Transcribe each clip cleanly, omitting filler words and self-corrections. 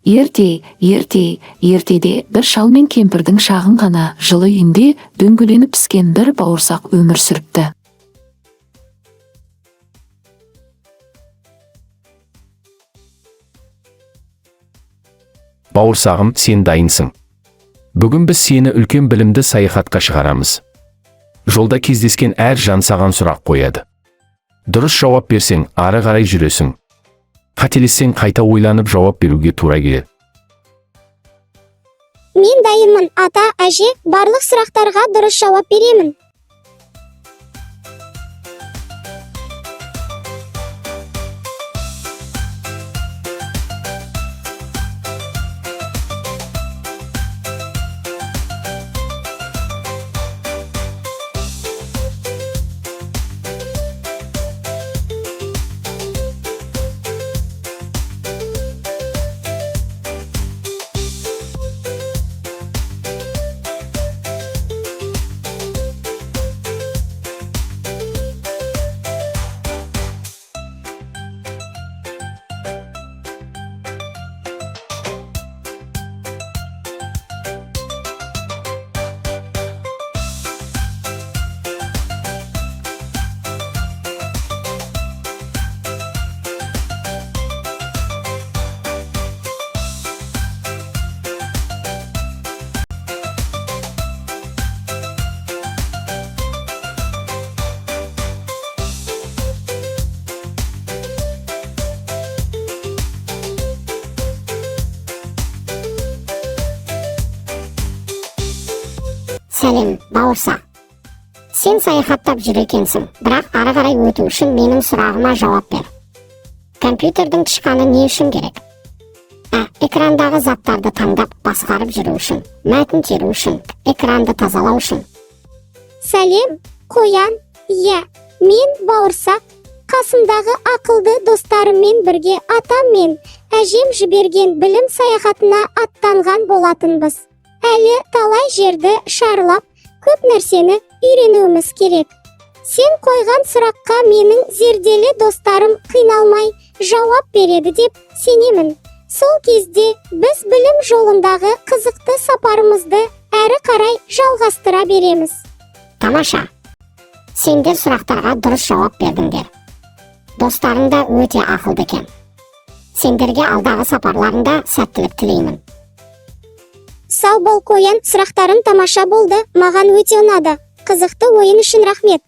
Ерте, ерте, ертеде бір шал мен кемпірдің шағын ғана жылы үйінде дөңгеленіп піскен бір бауырсақ өмір сүріпті. Бауырсағым, сен дайынсың. Бүгін біз сені үлкен білімді саяхатқа шығарамыз. Жолда кездескен әр жан саған сұрақ қояды. Дұрыс жауап берсең, ары қарай жүресің. Қателессең, қайта ойланып жауап беруге тура келеді. Мен дайынмын, ата, әже, барлық сұрақтарға дұрыс жауап беремін. Сәлем, бауырсақ. Сен саяхаттап жүр екенсің, бірақ ары қарай өту үшін менің сұрағыма жауап бер. Компьютердің тышқаны не үшін керек? А. Экрандағы заттарды таңдап, басқарып жүру үшін, мәтін теру үшін, экранды тазалау үшін. Сәлем, қоян, иә, мен бауырсақ. Қасымдағы ақылды достарыммен бірге атам мен әжем жіберген білім саяхатына аттанған болатынбыз. Әлі талай жерді шарлап, көп нәрсені үйренуіміз керек. Сен қойған сұраққа менің зерделі достарым қиналмай жауап береді деп сенемін. Сол кезде біз білім жолындағы қызықты сапарымызды әрі қарай жалғастыра береміз. Тамаша. Сендер сұрақтарға дұрыс жауап бердіңдер. Достарың да өте ақылды екен. Сендерге алдағы сапарларында сәттілік тілеймін. Сау бол, қоян, сұрақтарың тамаша болды, маған өте ұнады. Қызықты ойын үшін рахмет.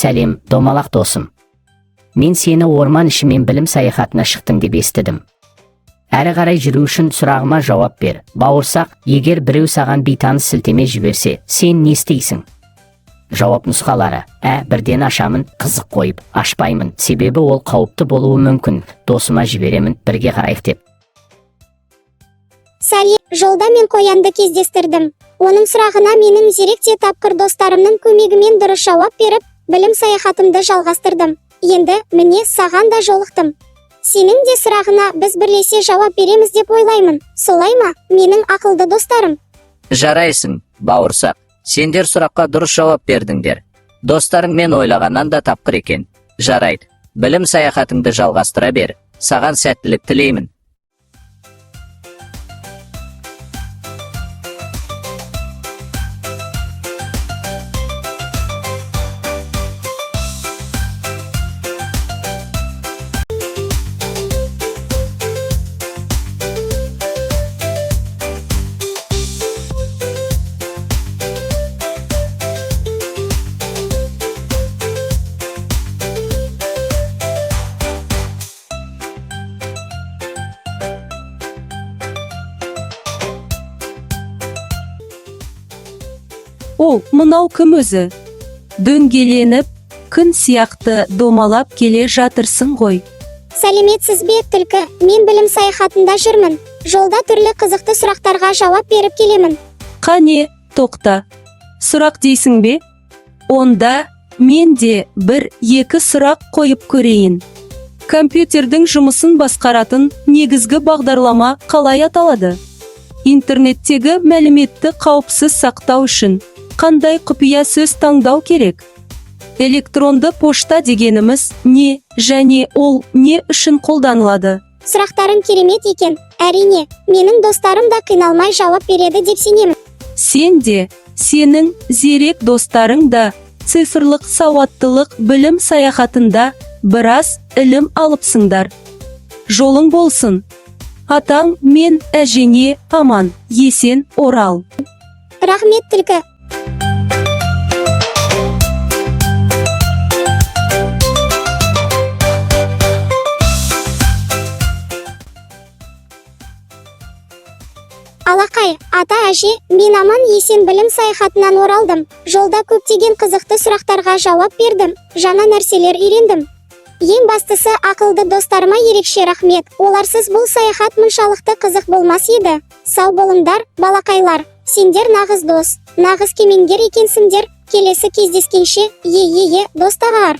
Сәлем, домалақ досым. Мен сені орман ішімен білім саяхатына шықтың деп естідім. Әрі қарай жүру үшін сұрағыма жауап бер. Бауырсақ, егер біреу саған бейтаныс сілтеме жіберсе, сен не істейсің? Жауап нұсқалары. Ә, бірден ашамын, қызық қойып, ашпаймын, себебі ол қауіпті болуы мүмкін. Досыма жіберемін, бірге қарайық деп. Сәлем, жолда мен қоянды кездестірдім. Оның сұрағына менің зерек те тапқыр достарымның көмегімен дұрыс жауап беріп, білім саяхатымды жалғастырдым. Енді, міне, саған да жолықтым. Сенің де сұрағына біз бірлесе жауап береміз деп ойлаймын. Солай ма, менің ақылды достарым? Жарайсың, бауырсақ. Сендер сұраққа дұрыс жауап бердіңдер. Достарың мен ойлағаннан да тапқыр екен. Жарайды. Білім саяхатыңды жалғастыра бер. Саған сәттілік тілеймін. О, мынау кім өзі? Дөңгеленіп, күн сияқты домалап келе жатырсың ғой. Сәлеметсіз бе, түлкі? Мен білім саяхатында жүрмін. Жолда түрлі қызықты сұрақтарға жауап беріп келемін. Қане, тоқта. Сұрақ дейсің бе? Онда мен де бір екі сұрақ қойып көрейін. Компьютердің жұмысын басқаратын негізгі бағдарлама қалай аталады? Интернеттегі мәліметті қауіпсіз сақтау үшін қандай құпия сөз таңдау керек? Электронды пошта дегеніміз не және ол не үшін қолданылады? Сұрақтарың керемет екен. Әрине, менің достарым да қиналмай жауап береді деп сенемін. Сен де, сенің зерек достарың да цифрлық сауаттылық білім саяхатында біраз ілім алыпсыңдар. Жолың болсын. Атаң мен әжеңе аман, есен орал. Рахмет, түлкі. Алақай, ата, әже, мен аман есен білім саяхатынан оралдым. Жолда көптеген қызықты сұрақтарға жауап бердім, жаңа нәрселер үйрендім. Ең бастысы, ақылды достарыма ерекше рахмет. Оларсыз бұл саяхат мұншалықты қызық болмас еді. Сау болыңдар, балақайлар. Сендер нағыз дос, нағыз кемеңгер екенсіңдер. Келесі кездескенше, е е е, достар.